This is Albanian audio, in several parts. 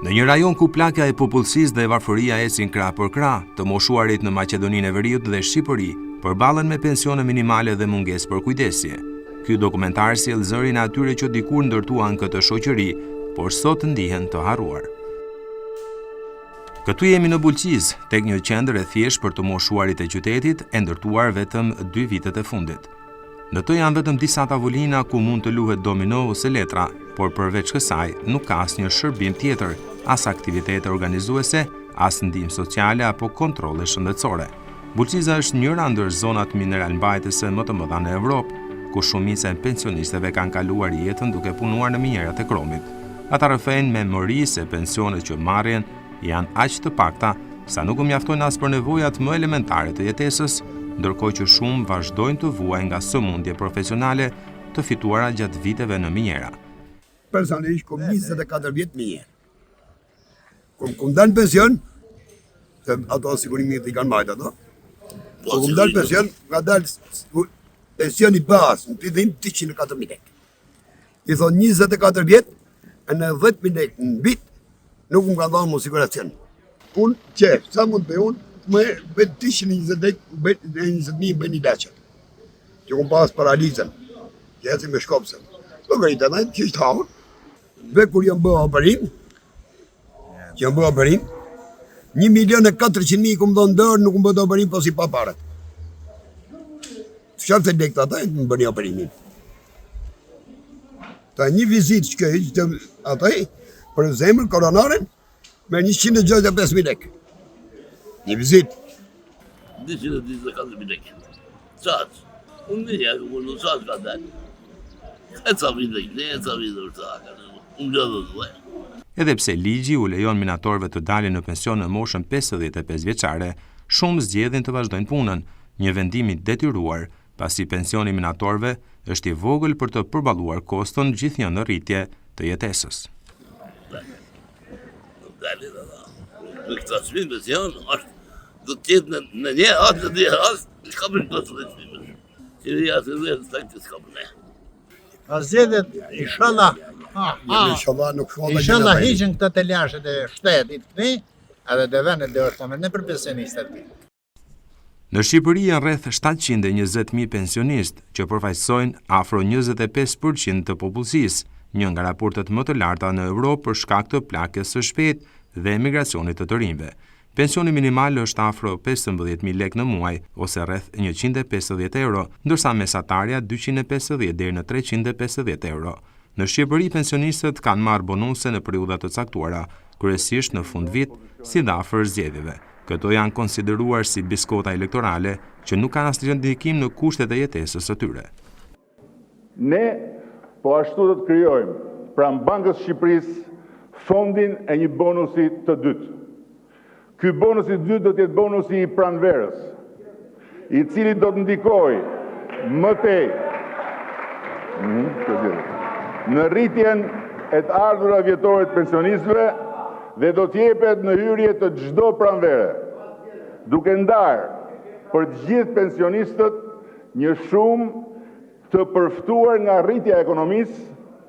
Në një rajon ku plakja e popullsisë dhe varfëria ecin krah për krah, të moshuarit në Maqedoninë e Veriut dhe Shqipëri përballen me pensione minimale dhe mungesë përkujdesje. Ky dokumentar sjell zërin e atyre që dikur ndërtuan këtë shoqëri, por sot ndihen të harruar. Këtu jemi në Bulqizë, tek një qendër e thjeshtë për të moshuarit e qytetit, e ndërtuar vetëm dy vitet e fundit. Në të janë vetëm disa tavolina ku mund të luhet domino ose letra, por përveç kësaj nuk ka asnjë shërbim tjetër, as aktivitete organizuese, as ndihmë sociale apo kontrolle shëndetësore. Bulqiza është njëra ndër zonat mineralmbajtëse më të mëdha në Evropë, ku shumica e pensionistëve kanë kaluar jetën duke punuar në minierat e kromit. Ata rrëfejnë me mëri se pensionet që marrin janë aq të pakta sa nuk u mjaftojnë as për nevojat më elementare të jetesës, ndërkohë që shumë vazhdojnë të vuajnë nga sëmundje profesionale të fituara gjatë viteve në miniera. Personalisht kom 24 vjet minierë. Kur kom dalë në pension, se ato sigurimet i kanë majtë ato, po kom dalë në pension, ka dalë pensioni bazë, në fillim 204.000 lekë. I thonë 24 vjet, e në 10.000 lekë në vit, nuk më ka dhënë mu siguracion. Unë që, sa mund të bëj unë, më bëj 220 lekë, bëj 20.000 bëj një ilaçe. Që kom pas paralizën, që eci me shkopsën. Po grita, dhe që ishtë hahur, dhe kur jam bë operim, që jam bë operim, 1 milion e 400 mijë kom dhënë dorë, nuk më bë operim, po si pa paret. Të të lekët ata, më bëni operimin. Ta një vizitë që ke të ataj, për zemër, koronaren, me 165.000 lekë. Një vizitë. 224.000 lekë. Qatë, unë një ja, unë nuk qatë ka dalë. E ca vite, ne e ca vite për ta, unë gjë dhe dhe. Edhe pse ligji u lejon minatorëve të dalin në pension në moshën 55 vjeçare, shumë zgjedhin të vazhdojnë punën, një vendim i detyruar, pasi pensioni i minatorëve është i vogël për të përballuar koston gjithnjë në rritje të jetesës. Dalin ata. Në këtë çmim pension është do të jetë në, në një rast në dy rast, s'ka për të të çmim. Qeveria të dhënë të të s'ka për ne. Pa zgjedhjet, inshallah, ha, ha, Inshallah nuk shkon inshallah hiqen këta të lashët e shtetit këti, edhe të vënë dorë të në për pensionistët. Në Shqipëri janë rreth 720.000 pensionistë, që përfaqësojnë afro 25% të popullsisë, një nga raportet më të larta në Evropë për shkak të plakjes së shpejtë dhe emigracionit të të rinjve. Pensioni minimal është afro 15.000 lekë në muaj ose rreth 150 euro, ndërsa mesatarja 250 deri në 350 euro. Në Shqipëri pensionistët kanë marrë bonuse në periudha të caktuara, kryesisht në fund vit, si dhe afër zgjedhjeve. Këto janë konsideruar si biskota elektorale që nuk kanë asnjë ndikim në kushtet e jetesës së tyre. Ne po ashtu do të krijojmë pranë Bankës së Shqipërisë fondin e një bonusi të dytë. Ky bonus i dytë do të jetë bonusi i pranverës, i cili do të ndikojë më tej në rritjen e të ardhurave vjetore të pensionistëve dhe do të jepet në hyrje të çdo pranvere, duke ndarë për të gjithë pensionistët një shumë të përftuar nga rritja e ekonomisë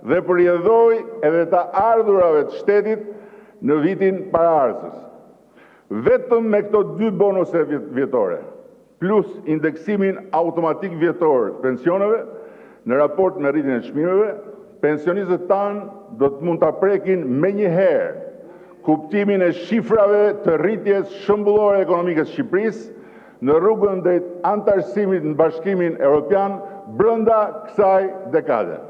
dhe për rrjedhojë edhe të ardhurave të shtetit në vitin paraardhës. Vetëm me këto dy bonuse vjetore, plus indeksimin automatik vjetor të pensioneve në raport me rritjen e çmimeve, pensionistët tanë do të mund ta prekin menjëherë kuptimin e shifrave të rritjes shembullore ekonomike të Shqipërisë në rrugën drejt anëtarësimit në Bashkimin Evropian brenda kësaj dekade.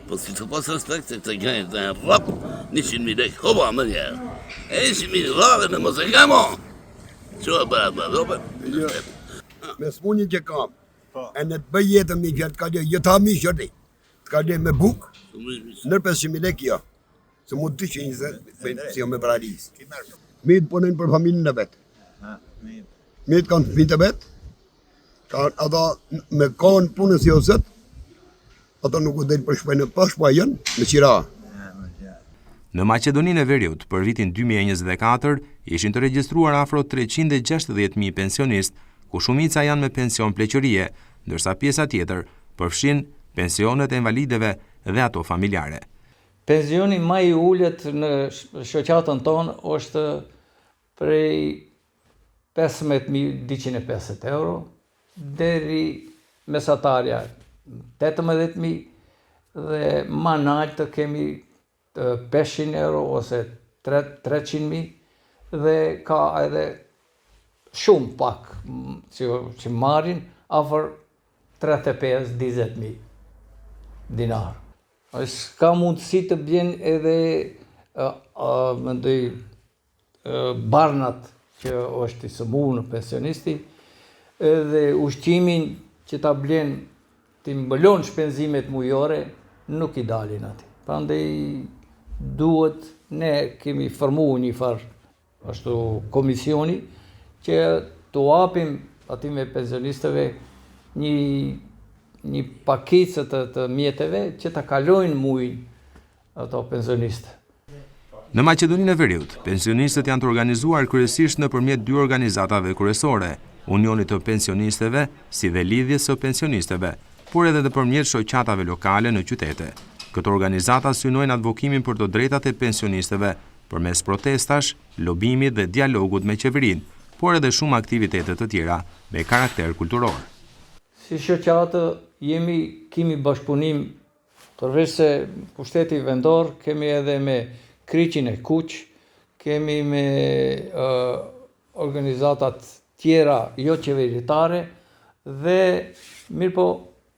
Po si të pas respekt se këtë gjë të rrap 100.000 lekë, hopa më njerë. E 100.000 radhe në mos e kemo. Që e bëra më robe? Jo. Me smunjen që kam, e në të bëj jetën mi fjalë të kaloj, jo të ha mish, jo ti. Të kaloj me buk, nër 500.000 lekë jo. Se mu 220 bëjnë si jo me paralizë. Fëmijët punojnë për familjen e vet. Fëmijët kanë fëmijët e vet, kanë ata me kohën punës si ozet, ato nuk u del për shpejnë, pa shpajën, me qira. Në Maqedoninë e Veriut, për vitin 2024, ishin të regjistruar afro 360.000 pensionistë, ku shumica janë me pension pleqërie, ndërsa pjesa tjetër përfshin pensionet e invalideve dhe ato familjare. Penzioni ma i ulët në shoqatën tonë është prej 15.250 euro, deri mesatarja 18.000 dhe ma naltë kemi 500 euro ose 300.000 dhe ka edhe shumë pak që, që marrin afër 35-40.000 dinar. S'ka mundësi të bjen edhe mendoj barnat që është i sëmurë pensionisti, edhe ushqimin që ta blen t'i mbulon shpenzimet mujore, nuk i dalin atij. Prandaj duhet ne kemi formu një farë ashtu komisioni që t'u apim atyne pensionistëve një një pakicë të, të mjeteve që ta kalojnë mujin ato pensionistë. Në Maqedoninë e Veriut, pensionistët janë të organizuar kryesisht nëpërmjet dy organizatave kryesore, Unionit të Pensionistëve, si dhe Lidhjes së Pensionistëve, por edhe nëpërmjet shoqatave lokale në qytete. Këto organizata synojnë advokimin për të drejtat e pensionistëve përmes protestash, lobimit dhe dialogut me qeverinë, por edhe shumë aktivitete të tjera me karakter kulturor. Si shoqatë jemi kemi bashkëpunim përveç se pushteti vendor kemi edhe me Kryqin e Kuq, kemi me organizatat tjera jo qeveritare dhe mirëpo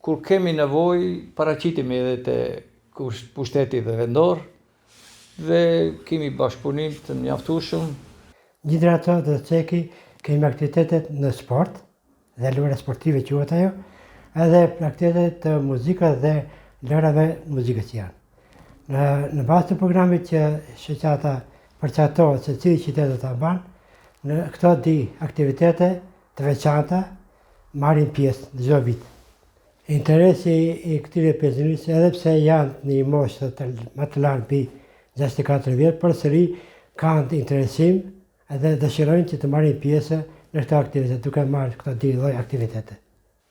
kur kemi nevojë paraqitemi edhe te pushteti dhe vendor dhe kemi bashkëpunim të mjaftueshëm. Një ndër ato do të ceki kemi aktivitetet në sport dhe lojëra sportive quhet ajo, edhe aktivitetet të muzikës dhe lojërave muzikës janë. Në, në bazë të programit që shoqata përcaktohet se cili qytet do ta mban, në këto dy aktivitete të veçanta marrin pjesë në çdo vit. Interesi i këtyre pensionistëve edhe pse janë në një moshë të më të lartë mbi 64 vjet, përsëri kanë interesim edhe dëshirojnë që të marrin pjesë në këto aktivitete, duke marrë këto dy lloj aktivitete.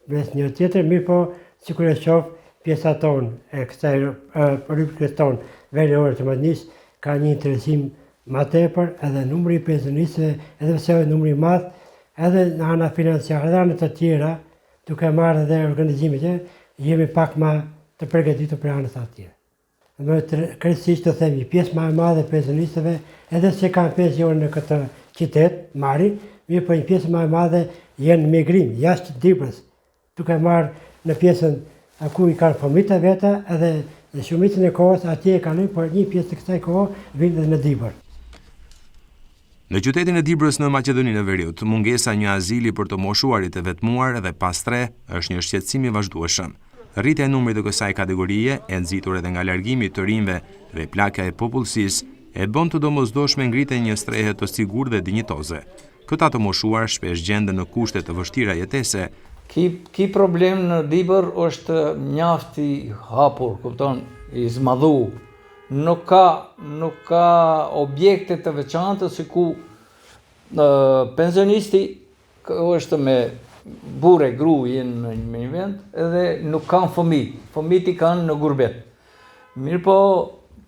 Mes një tjetër, mirëpo, sikur e shoh, pjesa tonë e kësaj Republikës tonë veriore të Maqedonisë ka një interesim ma tepër edhe numri i pensionistëve, edhe pse është numri i madh, edhe në ana financiare, edhe ana të tjera, duke marrë edhe organizimet që jemi pak ma të përgatitur për anët atyre. Më krejtësisht të them, një pjesë ma e madhe e pensionistëve, edhe se kanë pension në këtë qytet, marrin, mirëpo një pjesë ma e madhe janë në migrim, jashtë Dibrës, duke marrë në pjesën ku i kanë fëmijët e veta, edhe në shumicën e kohës atje e kalojnë, por një pjesë të kësaj kohë vinë edhe në Dibër. Në qytetin e Dibrës në Maqedoninë e Veriut, mungesa e një azili për të moshuarit e vetmuar dhe pa strehë është një shqetësim i vazhdueshëm. Rritja e numrit të kësaj kategorie, e nxitur edhe nga largimi i të rinjve dhe plakja e popullsisë, e bën të domosdoshme ngritjen e një strehe të sigurt dhe dinjitoze. Këta të moshuar shpesh gjenden në kushte të vështira jetese. Ky ky problem në Dibër është mjaft i hapur, kupton, i zmadhu. Nuk ka nuk ka objekte të veçanta si ku pensionisti është me burrë e gru jenë në një vend edhe nuk kanë fëmijë, fëmijët i kanë në gurbet. Mirëpo,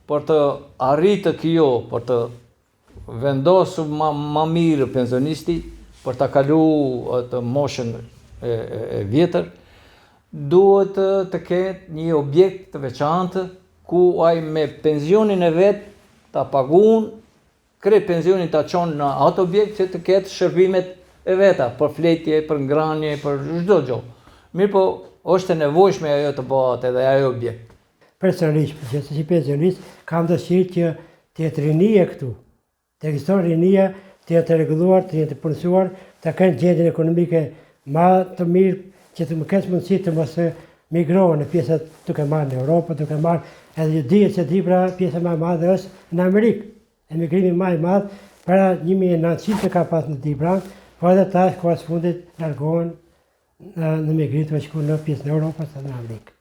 për të arritë kjo, për të vendosur ma, ma mirë pensionisti, për ta kalu atë moshën e, e, e vjetër, duhet të, të ketë një objekt të veçantë ku ai me pensionin e vet ta pagun krejt pensionin ta çon në atë objekt që të ketë shërbimet e veta për fletje, për ngranje, për çdo gjë. Mirëpo, është e nevojshme ajo të bëhet edhe ajo objekt. Personalisht, që si pensionist, kam dëshirë që të jetë rinia këtu, të ekziston rinia, të jetë të rregulluar, të jetë të punësuar, të kenë gjendjen ekonomike ma të mirë, që të më ketë mundësi të mos migrohen në pjesët duke marrë në Europë, duke marrë edhe ju dihet se Dibra pjesa ma e madhe është në Amerikë. Emigrimi ma i madh para 1900 ka pas në Dibra, po edhe tash kohës fundit largohen në migrim të shku në pjesën e Europës dhe në Amerikë.